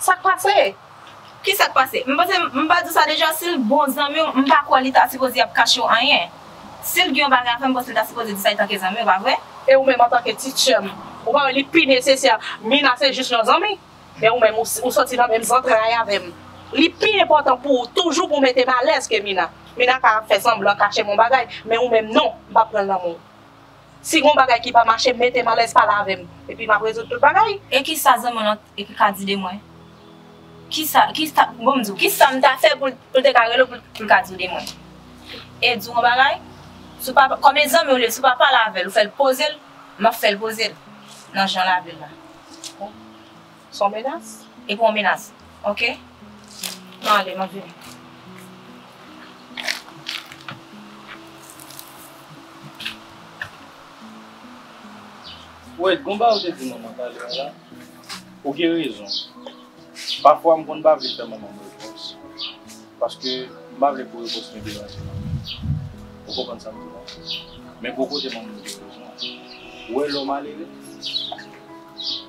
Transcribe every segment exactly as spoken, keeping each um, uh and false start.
Sa k pase? Ki sa k pase? M panse m pa di w sa deja, si l bon zanmi w, m pa kwè li ta sipoze ap kache w anyen. Si l gen yon bagay a fè, m panse li ta sipoze di sa etanke zanmi w, pa vre? E ou menm antanke ti sè m, ou pa wè li pi nesesè? Mina se jis yon zanmi. Men ou menm, ou, ou soti nan menm zantray avè m. Li pi enpòtan pou ou toujou pou w mete m alèz ke Mina. Mina ka fè sanblan, kache m yon bagay, men ou menm non, m p ap pran l nan men w. Si gon bagay ki pa mache, mete m alèz, pale avè m. Epi m ap rezoud tout bagay. E ki sa zanmi w lan e ki ka di de mwen? Ki sa, ki sa, bon, m di w, ki sa m ta fè pou, pou l te ka rele w, pou, pou l ka di w de mwen? E di w yon bagay, si w pa, kòm e zanmi w li ye, si w pa pale avè l, ou fè l poze l, m ap fè l poze l nan jan lavi l la. Se yon menas? E pa yon menas. Ok? Mwen ale, mwen vini. Wait, gon bagay ou te di manman talè a la. Ou gen rezon. Pafwa, m konn pa vle fè manman m repons. Paske m pa vle pou repons mwen deranje manman. Ou konprann sa m di la? Men gon kote manman m gen rezon. Ou wè lè w malere,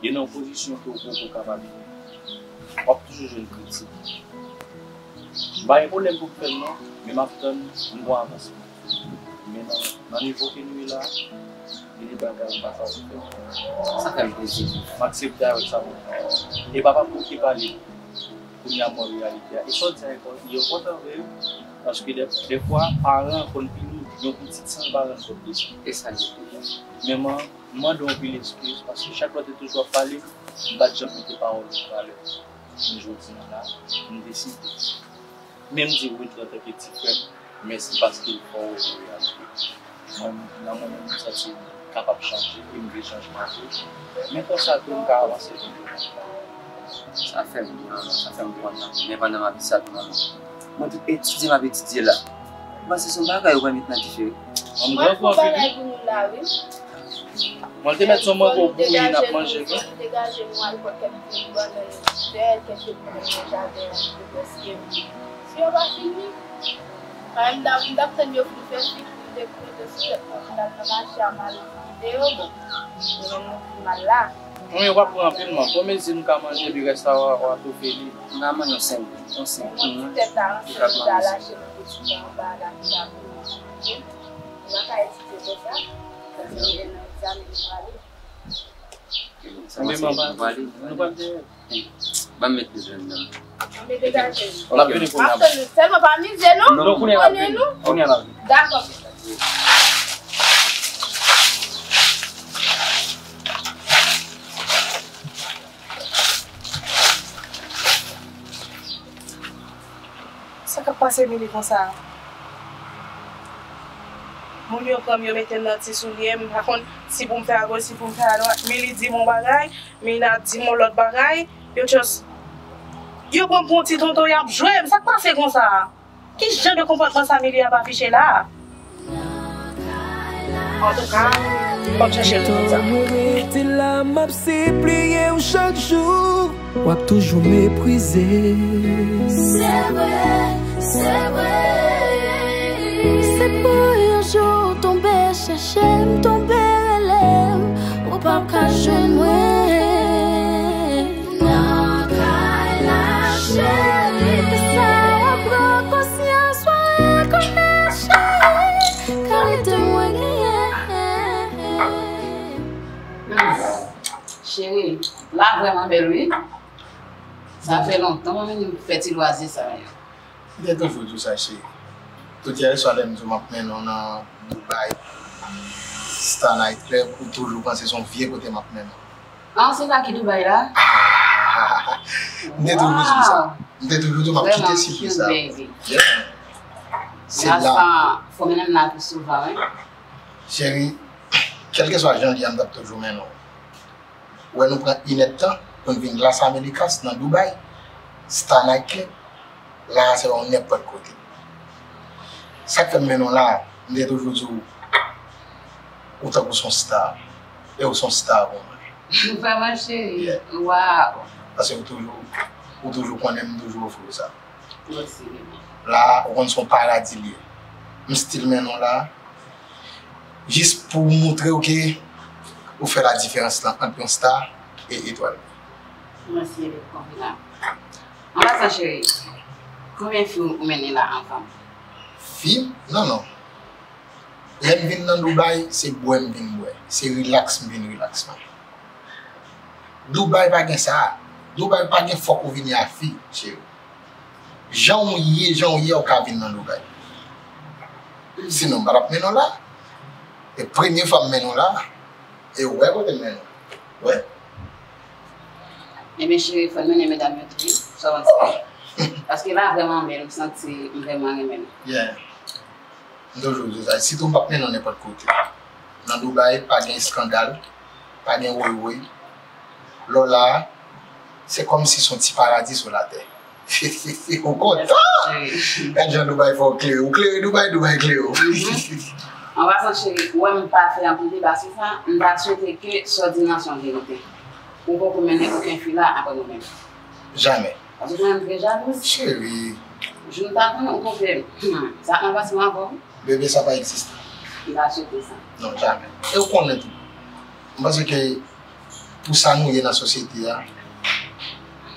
e nan yon pozisyon ke w poko kapab ye, w ap toujou jwenn kritik. M pa gen pwoblèm pou m fè l non, men m ap tann m gon avansman. Men nan, nan nivo ke nou ye la, gen de bagay m pa ka fè. Sa fè m plezi. M aksepte avèk sa mwen. E papa m bouke pale. Kounye a m wè reyalite a. E sa w di a enpò-, li enpòtan vre wi. Paske dè, dèfwa, paran konn pini yon pitit san l pa rann kont de sa. E sa l ye kounye a. Men man, m mande w anpil eskiz, paske chak lè w te toujou ap pale, m pa t janm mete pawòl ou an valè. Men jodi a la, m deside. Men m di Wilky antanke ti frè m, mèsi paske l fè w wè reyalite. Mwen, nan mwen menm, m santi m kapab chanje e m vle chanjman tou. Men konsa tou, m ka avanse vin devan. Sa fè m byen, sa fè m kontan. Men pandan m ap di sa tou, manman, mwen tout etidye m ap etidye la. M panse se yon bagay ou pral met nan dife wi. Mwen pran bagay pou nou la wi. Mwen te mèt son mango bouyi n ap manje wi. Fò nou degaje nou al pran kèk bannann sèl, kèk bannann nan jaden an, paske si yo pa fini, pa m t ap, m t ap tann yo fin fè fig, m te pote sou tèt mwen, m t al nan mache a, m al vide yo, bon, yo menm nou fin mal la. Wi, w ap pran anpil man. Fò mezi nou ka manje, epi rès la w a, w a toufe li. M ka manje yon senk, yon senk pou mwen. Ti tèt la, ansanm, nou ka lache nan peti anba la, nou ka pou manje. Nou pa ka etidye konsa. Paske nou gen nan egzamen nou prale. Sa pase nou prale. Nou pral dèyè. Ban m met bezwen nan. Ann degaje nou. N ap vini kounye a. M ap tann nou. Sèlman pa mize non. Non, kounye a n ap vini. Konnen nou. Kounye a n ap vini. Dakò. Sa k ap pase Mili konsa? Moun yo pran m, yo mete m nan ti soulye, m pa konn si pou m fè agoch, si pou m fè adwat. Mili di m yon bagay, Mina di m yon lòt bagay. Yo just, yo pran m pou yon ti tonton, y ap jwe m. Sa k pase konsa? Ki jan de konpòtman sa Mili ap afiche la a? Antouka, fò m chèche l pou sa. Mwen rete la, m ap sipliye w chak jou. W ap toujou meprize. Se vre, se vre. Se pou yon jou w tonbe chèche m, tonbe rele m, ou p ap ka jwenn mwen. Nan kay la, cheri. Sa w ap pran konsyans, w a rekonèt, cheri, kalite mwen genyen. Cheri, la vrèman bèl, wi. Sa fè lontan mwen menm fè ti lwazi sa yo. M te toujou di w sa, cheri. Tout yè swa, lè m di w m ap mennen w nan Dubai, Star Night Club, ou toujou panse se yon vye kote m ap mennen w. Ah, se la ki Dubai la? Ah, m te toujou di w sa. Wow. M te toujou di w m ap kite sipriz sa. Vrèman cute, baby. Yeah. Se la. Fò mennen m la pi souvan, wi. Cheri, kèlkeswa jan l ye a, m t ap toujou mennen w. Ou wè nou pran inèdtan pou n vin Las Américas nan Dubai, Star Night Club. La a se yon nenpòt kote. Sa k fè m mennen w la a, m te toujou di w, ou tankou s on star. E ou s on star pou mwen. Vrèman, cheri? Yeah. Wow. Paske ou toujou, ou toujou konnen m toujou ofri w sa. Mèsi, bebe. La a, ou konn s on paradi l ye. M still mennen w la a. Jis pou moutre w ke ou fè la diferans lan ant yon star e etwal. Mèsi de konpliman. An pasan, cheri, konbyen fi ou mennen la anvan m? Fi? Non, non. Lè m vin nan Dubai, se bwè m vin bwè. Se rilaks m vin rilaks, man. Dubai pa gen sa. Dubai pa gen fòk ou vini a fi, cheri. Jan w ye, jan w ye, ou ka vin nan Dubai. Sinon, m pa t ap mennen w la. E premye fwa m mennen w la, e w wè kote m mennen w. Wè. Ebyen, cheri, fò n mennen medam yo tou, wi. Sa w panse? Paske la vrèman bèl, m santi m vrèman renmen l. Yeah. M toujou di sa. Sitou m p ap mennen w nenpòt kote. Nan Dubai, pa gen eskandal, pa gen woywoy. Lè w la a, se kòmsi se yon ti paradi sou latè. Ou kontan! Gad jan Dubai fè w klere. Ou klere Dubai, Dubai klere w. An pasan, cheri, ou wè m pa fè anpil deba sou sa, m ta swete ke sa w di nan se yon verite. Ou poko mennen okenn fi la apre nou menm. Jamè. Paske ou konnen m trè jalouz. Cheri. Jou m ta konnen ou kontre m, hmm, sa ap mal pase m avè w. Bebe, sa pa egziste. M pa swete sa. Non, jamè. E ou konnen tou. M panse ke pou sa nou ye nan sosyete a,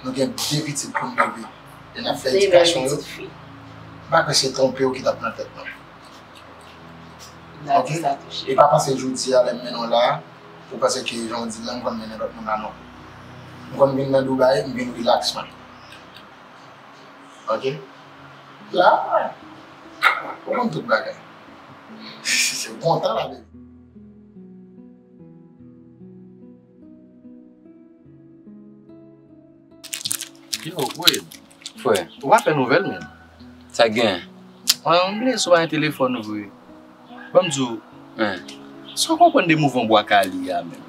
nou gen de pitit pou n leve. E n ap fè edikasyon yo. M pa kwè se twonpe w ki t ap nan tèt mwen. Ok? E pa panse jodi a lè m mennen w la, ou panse ke jan w di l lan, m konn mennen lòt moun la, non. M konn vin nan Dubai, m vin rilaks, man. Ok? La, ou konn tout bagay. Se kontan la, baby. Yo, Wade. Frè. Ou pa fè nouvèl, menm. Sa k gen? An, m bliye si w pa gen telefòn ou vre. Ban m di w, en, sa w konprann de mouvman Bwa Kale a menm?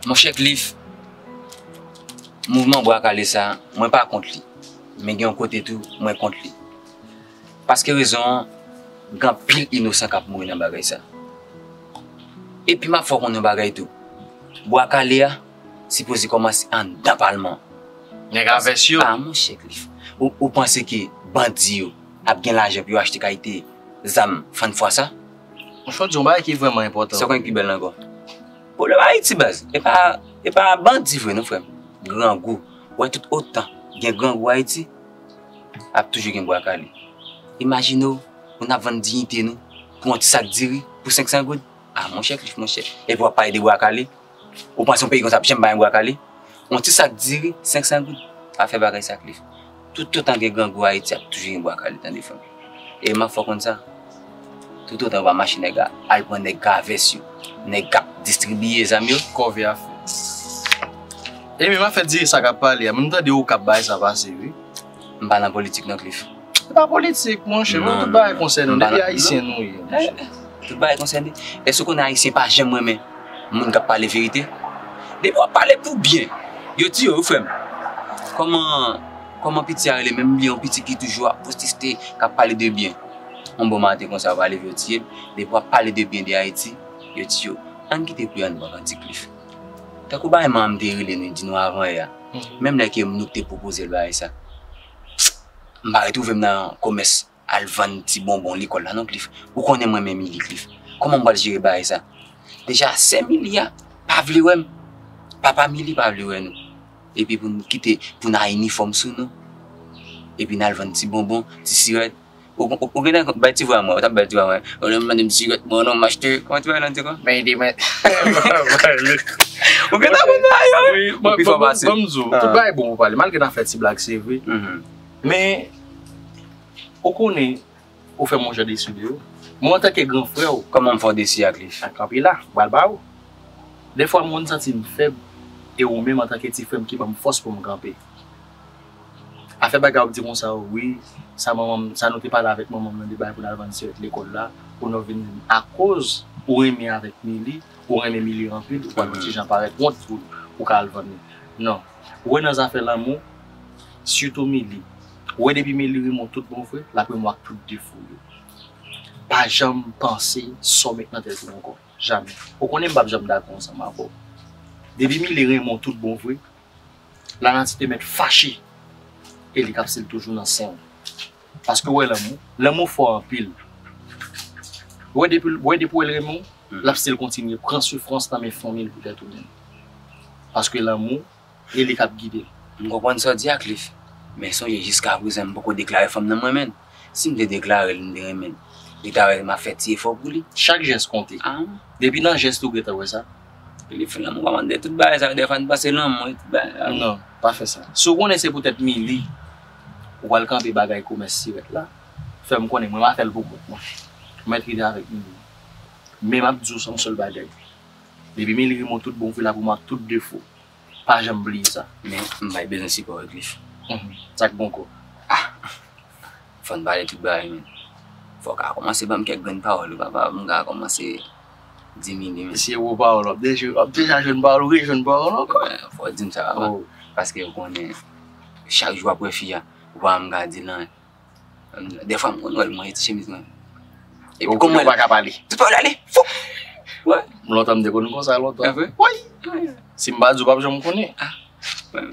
Monchè Cliff, mouvman Bwa Kale sa, mwen pa kont li. Men gen yon kote tou, mwen kont li. Paske rezon an, gen anpil inosan k ap mouri nan bagay sa. Epi m ap fè w konn yon bagay tou. Bwa Kale a, sipoze kòmanse anndan palman. Nèg a vès yo. Ah, monchè Cliff. Ou, ou panse ke bandi yo ap gen lajan pou yo achte kalite zam fann fwa sa? Monchè, w di yon bagay ki vrèman enpòtan. Sa w konn ki bèl ankò? Pwoblèm Ayiti, baz. E pa, e pa bandi vre non, frè m. Grangou. Ou wè tout otan gen grangou Ayiti, ap toujou gen Bwa Kale. Imajine w, moun ap vann diyite nou pou yon ti sak diri pou senk san goud. Ah, monchè Cliff, monchè. Epi w ap pale de Bwa Kale. Ou panse yon peyi konsa ap janm pa gen Bwa Kale? Yon ti sak diri, senk san goud. Pa fè bagay sa, Cliff. Toutotan gen grangou Ayiti, ap toujou gen Bwa Kale, tande, frè m. E m ap fè w konn sa. Toutotan yo pa mache nèg a, al pran nèg k a vès yo. Nèg k ap distribiye zam yo. Kòve a fè. E menm afè diri sa k ap pale a, m tande ou k ap bay sa pase, wi. M pa nan politik non, Cliff. Se pa politik, monchè. Non, tout bagay konsène w. Depi ayisyen nou ye, monchè. Tout bagay konsène. Èske w konnen ayisyen pa janm renmen moun k ap pale verite? Depi w ap pale pou byen, yo tiye w, wi, frè m. Kòman, kòman piti a rele menm? M bliye, yon piti ki toujou ap pwoteste, k ap pale de byen. Yon bon maten konsa, yo pa leve, yo tiye l. Depi w ap pale de byen de Ayiti, yo tiye w. Ann kite pou yo, ann pran kantik, Cliff. Tankou bagay manman m te rele nou, di nou avan yè a. Menm lè ke nou k te pwopoze l bagay sa. M pa retwouve m nan komès al vann ti bonbon lekòl la non, Cliff. Ou konnen mwen menm Mili, Cliff. Kòman m pral jere bagay sa? Deja, sè Mili a pa vle wè m. Papa Mili pa vle wè nou. Epi pou n kite, pou n al inifòm sou nou. Epi n al vann ti bonbon, ti sirèt. Ou, ou, ou gentan bay ti vwa mwen, ou t ap bay ti vwa mwen. Ou menm mande m sirèt mwen, non, m achte. Kòman ti bagay lan di kon? Men ede mwen. Ou gentan konn bagay yo, wi. Ou pi fò pase m. Ban m di w, tout bagay bon pou pale. Malgre n ap fè ti blag, se vre. Men, ou konnen, ou fè m yon jan desi de ou. Mwen, antanke gran frè w. Kòman m fè w desi a, Cliff? Kanpe la, m pral ba ou. Dèfwa, m konn santi m fèb, e ou menm, antanke ti frè m, ki ban m fòs pou m kanpe. Afè bagay w ap di konsa, wi, sa manman m, sa nou te pale avèk manman m nan de bagay pou n al vann sirèt lekòl la, pou nou vin akoz ou renmen avèk Mili, ou renmen Mili anpil, ou pral yon ti jan parèt wont pou ou ka al vann li. Non. Ou wè nan zafè lanmou, sitou Mili. Ou wè depi Mili renmen w tout bon vre, l ap renmen w ak tout defo yo. Pa janm panse sa w met nan tèt ou ankò. Jamè. Ou konnen m p ap janm dakò ansanm avè w. Depi Mili renmen w tout bon vre, lanati te mèt fache. E li k ap stil toujou nan sen w. Paske w wè lanmou, lanmou fò anpil. Ou wè depi, ou wè depi w wè l renmen w, l ap stil kontinye pran soufrans nan men fanmi l poutèt ou menm. Paske lanmou, e li k ap gide l. M konprann sa w di a, Cliff. Men sonje, jiskaprezan, m poko deklare fanm nan mwen menm. Si m te deklare l, m te renmen l, li ta wè m ap fè ti efò pou li. Chak jès konte. Depi nan jès li, ou gentan wè sa. Cliff, lanmou pa mande tout bagay sa yo, dèfwa n panse lanmou e tout bagay. Non, pa fè sa. Si w konnen se poutèt Milly ou pral kanpe bagay komès sirèt la, fè m konnen, mwen m a fè l pou kont mwen. Mwen trete avèk Milly. Men m ap di w sa yon sèl bagay. Depi Milly renmen w tout bon vre la pou mwen ak tout defo, pa janm bliye sa. Men m bay bezwen sipò w wi, Cliff. Sa k bon ankò? Fò n pale tout bagay, men. Fò w ka kòmanse ban m kèk grenn pawòl wi, papa, pou m ka kòmanse diminye, men. Si se gwo pawòl, w ap deja, w ap deja jwenn pawòl, ou rejwenn pawòl ankò. Fò w di m sa, papa. Paske ou konnen, chak jou w ap wè fi a, ou pa janm ka di l anyen. Dèfwa m konn wè l, mwen e ti chemiz mwen. Epi kòman w pa ka pale? Tout pawòl ale. Fou! Wi. Lontan m te konn konsa lontan. Wi. Si m pa di w, w p ap janm konnen.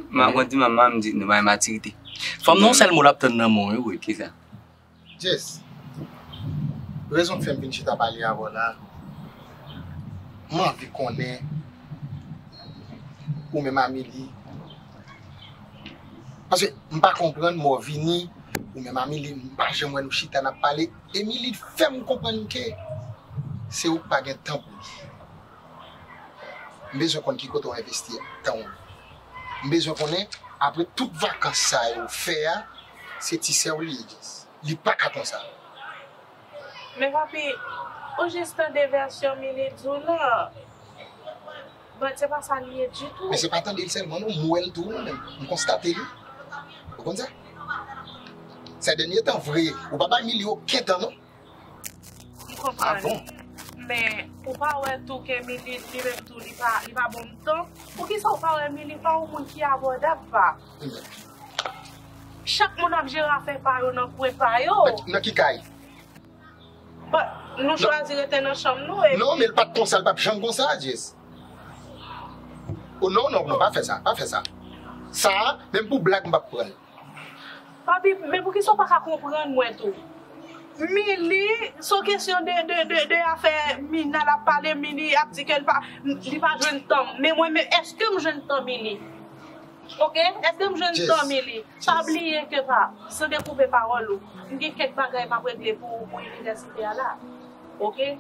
M a konn ti manman m di nou bay matirite. Fanm nan yon sèl mo l ap tann nan men w wi. Kisa? Jess, rezon k fè m vin chita pale avè w la, m anvi konnen ou menm a Milly. Paske m pa konprann mò vini, ou menm a Milly, m pa janm wè nou chita n ap pale. E Milly fè m konprann ke se ou k pa gen tan pou li. M bezwen konn ki kote w envesti tan w. M bezwen konnen, apre tout vakans sa yo ou fè a, se ti sè w li ye, Jess. Li pa ka konsa. Men papi, ou jis tande vèsyon Milly di w lan. But se pa sa l ye ditou. Men se pa tande l sèlman non, m wè l tou mwen menm. M konstate li. Ou konn sa? Sè dènye tan vre, ou pa bay Milly okenn tan non. M konprann. Men ou pa wè tou ke Milly li menm tou li pa li pa ban m tan? Poukisa ou pa wè Milly pa yon moun ki abòdab pa? Chak moun ap jere afè pa yo nan kwen pa yo. Nan ki kay? Bon, nou chwazi rete nan chanm nou epi. Non, men l pa t konsa, l p ap janm konsa, Jess. O non, non, non, pa fè sa, pa fè sa. Sa a, menm pou blag, m p ap pran l. Papi, men poukisa w pa ka konprann mwen tou? Milly, se yon kesyon de, de, de, de afè Mina l ap pale, Milly ap di ke l pa, li pa jwenn tan. Men mwen menm, èske m jwenn tan Milly? Oke? Èske m jwenn tan Milly? Pa bliye ke pa, san dekoupe pawòl ou, m gen kèk bagay m ap regle pou, pou inivèsite a la. Oke?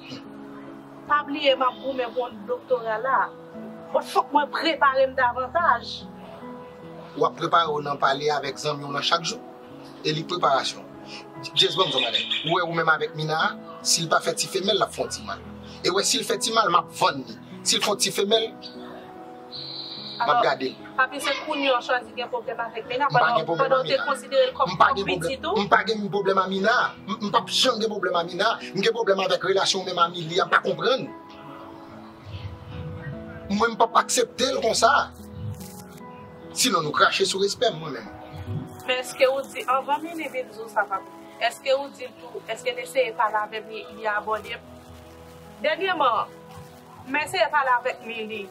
Pa bliye m ap goumen pou yon doktora la. But fòk mwen prepare m davantaj. W ap prepare w nan pale avèk zanmi w lan chak jou. E li preparasyon. Jess, ban m di w bagay. Ou wè ou menm avèk Mina a, si l pa fè ti femèl, l ap fè w ti mal. E w wè si l fè ti mal, m ap vann li. Si l fè w ti femèl, m ap gade l. Papi, se kounye a w chwazi gen pwoblèm avèk Mina pandan w te konsidere l kòm pitit ou? M pa gen pwoblèm a Mina. M p ap janm gen pwoblèm a Mina. M gen pwoblèm avèk relasyon w menm a Milly a, m pa konprann. Mwen m p ap aksepte l konsa. Sinon nou krache sou respè m mwen menm. Men èske ou di anvan Milly vin di w sa papi? Èske ou di l tou, èske l eseye pale avè m, li, li abòde m? Dènyèman, m eseye pale avèk Milly.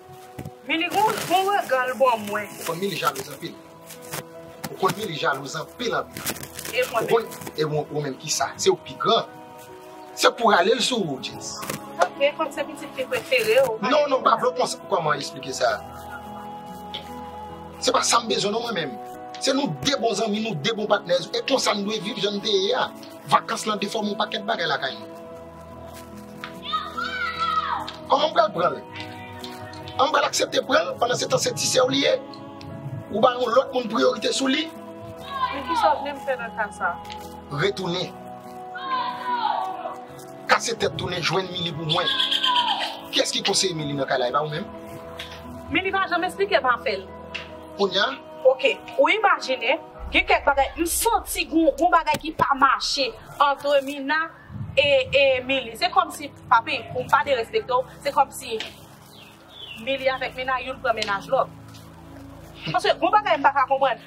Milly, gon, gon rega l ban mwen. Ou konn Milly jalouz anpil. Ou konn Milly jalouz anpil anpil. E mwen menm? Ou konn, e ou, ou menm kisa? Se ou k pi gran. Se pou rale l sou ou, Jess. Ok, kòm se pitit fi prefere w. Non, non, pa vle w konsa. Kòman eksplike sa? Se pa sa m bezwen non mwen menm. Se nou de bon zanmi, nou de bon patnè. E konsa n dwe viv jan n te ye a. Vakans lan defòme yon pakèt bagay lakay nou. Kòman m pral pran l? An m pral aksepte pran l, pandan se tan se ti sè w li ye? Ou ba yon lòt moun priyorite sou li? Men kisa w vle m fè nan ka sa? Retounen. Kase tèt tounen jwenn Milly pou mwen. Kiyès ki konseye Milly nan kay la, e pa ou menm? Milly pa janm esplike m afè l. Kounye a? Ok, ou imajine, gen kèk bagay, m santi gon, gon bagay ki pa mache antre Mina e, e Milly. Se kòmsi, papi, pou m pa derespekte w, se kòmsi Milly avèk Mina youn pran mennaj lòt. Paske gon bagay m pa ka konprann.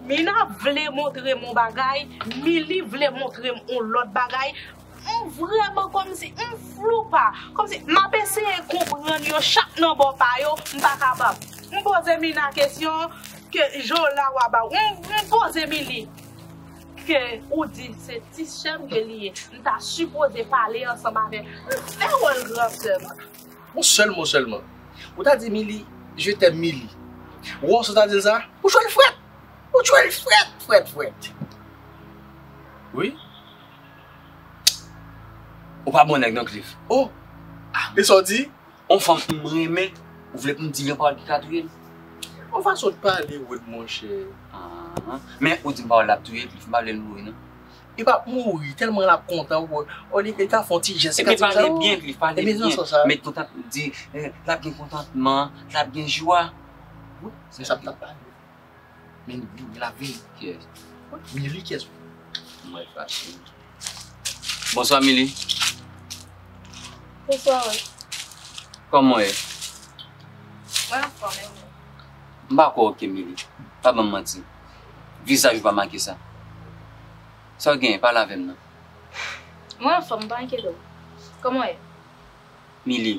Mina vle montre m yon bagay, Milly vle montre m yon lòt bagay. M vrèman kòmsi, m flou pa. Kòmsi, m ap eseye konprann yo chak nan bò pa yo, m pa kapab. M poze Mina kesyon, ke jan w la w a ba w. M, m poze Milly, ke ou di se ti sè m ke li ye. M ta sipoze pale ansanm avè l. M fè wòl gran sè m. Yon sèl mo sèlman. Ou ta di Milly, je t'aime Milly. Ou wè sa w ta di l sa? Ou jwe l frèt! Ou jwe l frèt, frèt, frèt! Wi. Ou pa bon nèg non, Cliff. Oh! Ah, e sa w di? On fanm m renmen, ou vle pou m di l yon pawòl ki ka touye l? On fason de pale, Rod, monchè. Ah, men ou di m pawòl la ap touye Cliff, m pa vle l mouri non. Li p ap mouri, tèlman l ap kontan, Rod. Oh, li, li ka fè yon ti jès, li ka di sa, pale byen, Cliff, pale byen. Met kontant, di, eh, l ap gen kontantman, l ap gen jwa. Wi, se sa m t ap pale. Men li, li, li la vini. Kiyès? Mili, kiyès? Mwen fache. Bonswa, Mili. Bonswa, wi. Kòman w ye? Mwen anfòm, e ou? M pa kwè w oke, Mili. Pa ban m manti. Vizaj ou pa make sa. Sa w genyen, pale avè m non. Mwen anfòm, pa enkyete w. Kòman w ye? Mili,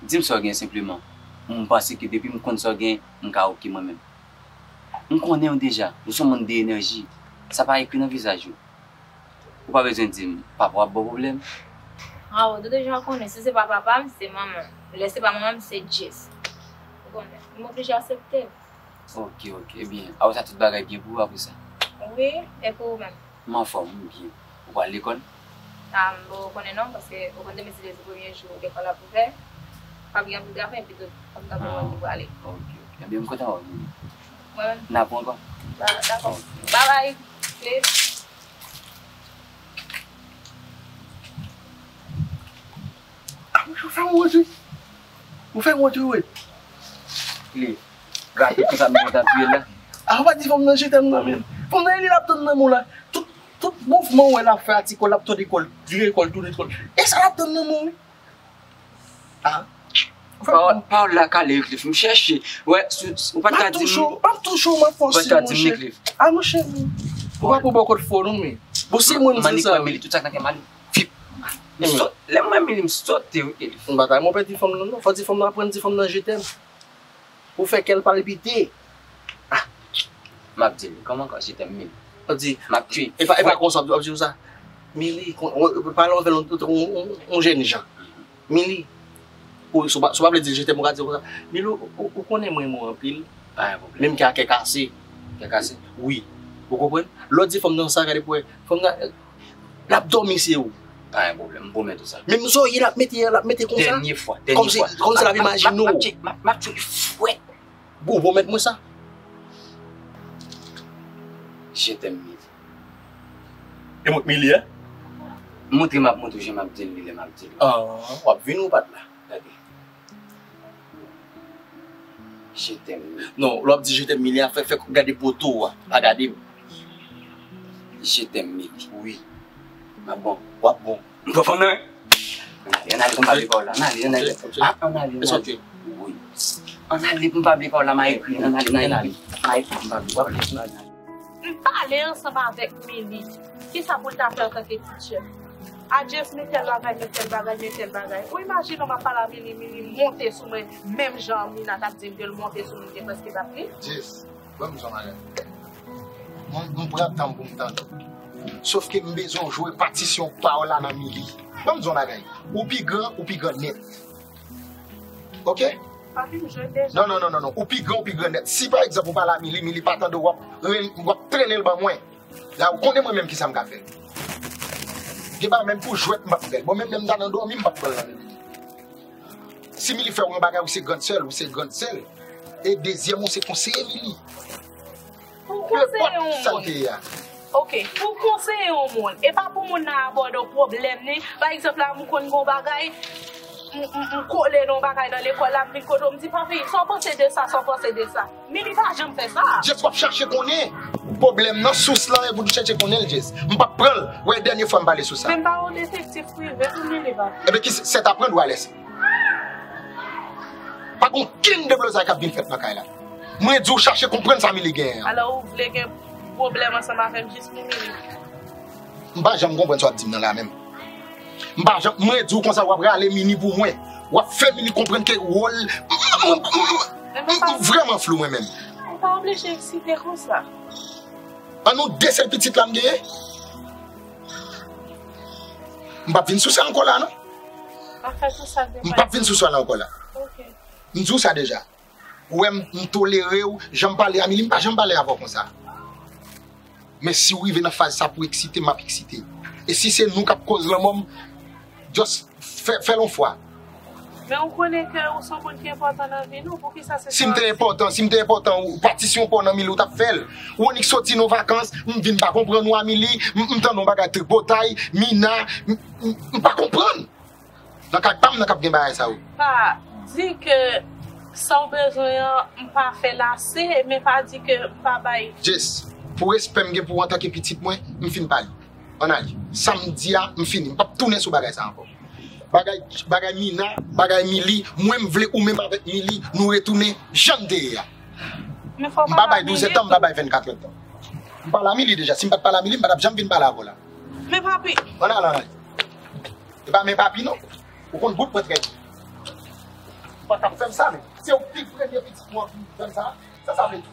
di m sa w gen senpleman. M panse ke depi m konn sa w gen, m ka oke mwen menm. M konnen w deja, ou se yon moun de enèji. Sa pa ekri nan vizaj ou. Ou pa bezwen di m, papa w ap ba w pwoblèm. Harold, ou deja konnen, si se pa papa m, se manman m. Lè se pa manman m, se Jess. Ou konnen, m oblije aksepte. Ok, ok, ebyen, apre sa tout bagay byen pou ou apre sa? Wi, e pou ou menm? M anfòm, m byen. Ou pral lekòl? A, m poko konnen non, paske ou konn demen se lè premye jou lekòl ap ouvè. P ap gen anpil travay, epi tou, fòk m ta pran ki prale. Ok, ok. Ebyen, m kontan wè w, Mimi. Mwen menm. N ap wè ankò? Ba-, dakò. Ok. Babay, Cliff. Ah, ou fè m wont wi. Ou fè m wont wi, wi. Cliff, rapid konsa, m kontan touye l la. Ah, ou pa di fanm nan je t'aime nan, men. Fanm nan, li l ap tann nan men w la. Tout, tout mouvman w wè l ap fè, a ti kò, l ap tòde kò l, vire kò l, tounen kò l. E sa l ap tann nan men w, wi. Ah. Pawòl, pawòl la kale, Cliff. M chèche. Wè, sou, sou, ou pa t ka di m. M ap touche w, m ap touche w, m ap fè w siy, monchè. Ah, monchè. Ou pa pou bò kot fò, non, men. Bon, si mwen, m di sa, wi. Tout sa k nan kè m ale. Vip. M sot, lè m wè Mili, m sote, wi, Cliff. M pa ta, mwen pè di fanm nan, non. Fò di fanm nan, aprann di fanm nan, je t'aime. Ou fè kè l palpite. Ah. M ap di l, kòman ankò, je t'aime, Mili? M ap di, m ap di, e pa, e pa konsa, m ap di w sa. Mili, kon-, w-, pale avè l, yon, yon, yon, yon jèn jan. Mili, ou, si w pa, si w pa vle di l je t'aime, ou ka di l konsa. Mili, ou, ou, ou konnen m renmen w anpil. Pa gen pwoblèm. Menm ke a kè kase. Kè kase? Wi. Ou konprann? Lè w di fanm nan sa, gade pou wè. Fanm nan, l ap dòmi, se ou. Pa gen pwoblèm, m pwomèt ou sa. Menm sa w ye, l ap mete, l ap mete konsa. Dènye fwa, dènye fwa. Kòmsi, kòmsi l ap imajine w. M ap, m ap, m ap, m ap, m ap tcheke fwèt. Bon, bon, mèt mwen sa. Je t'aime, Mili. E mwen k Mili, en? Montre m ap montre w jan m ap di l li lè m ap di l. Ah, w ap vin ou pa t la. Gade. Je t'aime, Mili. Non, lè w ap di je t'aime, Mili, a fè, fè gade poto w a. Pa gade m. Je t'aime, Mili. Wi. M ap bon. W ap bon. M pran fanm nan, wi. Ann ale, ann ale pou m pa bliye pa w la. Ann ale, ann ale. Ah, ann ale, ann ale. Wi. Ann ale pou m pa bliye pa w la, m a ekri. Ann ale, ann ale. M a ekri pou m pa bliye pa w la. Ann ale. M pale ansanm avèk Mili. Kisa pou l ta fè antanke teacher? A Jeff, men tèl bagay, men tèl bagay, men tèl bagay. Ou imajine w, m ap pale a Mili, Mili monte sou mwen, menm jan Mina t ap di m ke l monte sou mwen, m te prèske bat li. Jeff. Ban m di w yon bagay. Mwen, m pran tan m pou m tande w. Sòf ke m bezwen w jwe patisyon pa w la nan Mili. Ban m di w yon bagay. Ou pi gran, ou pi gran nèt. Oke? Pa fin jwe deja. Non, non, non, non, non. Ou pi gran, ou pi gran nèt. Si, pa egzanp, ou pale a Mili, Mili pa tande w, w ap ren-, w ap trennen l ban mwen. La, ou konnen mwen menm kisa m ka fè. Gen bagay menm pou jwèt m p ap fè l. Bon, menm lè m ta nan dòmi, m p ap pran l nan men Mili. Si Mili fè w yon bagay, ou se grand sè l, ou se grand sè l. E dezyèm, ou se konseye Mili. Pou w konseye yon moun. Nenpòt sa l te ye a. Oke, pou w konseye yon moun, e pa pou moun nan abòde w pwoblèm li. Pa egzanp, la, m konn gen yon bagay, m, m, m kole nan yon bagay nan lekòl la, m vin kote w, m di, "Papi, sa w panse de sa, sa w panse de sa?" Mili pa janm fè sa. Jess, w ap chache konnen pwoblèm nan, sous lan, epi w chèche konnen l, Jess. M p ap pran l. Wè, dènye fwa m pale sou sa. Men m pa yon detektif prive tou, Mili, papi. Ebyen, ki sèt aprann ou alèz? Pa gen okenn deblozay k ap vin fèt nan kay la. Mwen di w chache konprann sa Mili genyen an. Alò, ou vle gen pwoblèm ansanm avè m jis pou Mili? M pa janm konprann sa w ap di m nan la menm. M pa janm, mwen di w konsa, w ap rale Mili pou mwen. W ap fè Mili konprann ke wòl, m, m, m, m, m vrèman flou mwen menm. Ou pa oblije eksite konsa. An nou de sèl pitit la m genyen. M p ap vin sou sa ankò la, non. Pa fè tout sa k depann. M p ap vin sou sa la ankò la. Oke. M di w sa deja. Ou wè m, m tolere w, jan m pale a Mili, m pa janm pale avè w konsa. Men si w rive nan faz sa pou eksite m, m ap eksite. E si se nou k ap koz lanmò m, just fè, fè l yon fwa. Men ou konnen ke ou se yon moun ki enpòtan nan vi nou, poukisa se Si m te enpòtan, si m te enpòtan, ou pati si yon pò nan Mili, ou t ap fè l. Ou annik soti nan vakans, m vin pa konprann ou a Mili, m, m tande yon bagay tripotay, Mina, m, m, m pa konprann. Nan kay pa m nan k ap gen bagay sa yo. Pa di ke sa w bezwen an, m pa fè l ase, men pa di ke m pa bay. Jess, pou respè m gen pou ou antanke pitit mwen, m fin pale. Ann ale. Sa m di a, m fini. M p ap tounen sou bagay sa ankò. Bagay, bagay Mina, bagay Mili, mwen m vle ou menm avèk Mili, nou retounen jan n te ye a. Men fò M pa bay douz èdtan, m pa bay vennkat èdtan. M pale a Mili deja. Si m pa t pale a Mili, m pa t ap janm vin pale avè w la. Men papi. Ann ale, ann ale. E pa men papi non. Ou konn bout mwen trè byen. Ou pa t ap fè m sa, men. Se ou ki premye pitit mwen ki fè m sa. Sa sa vle di?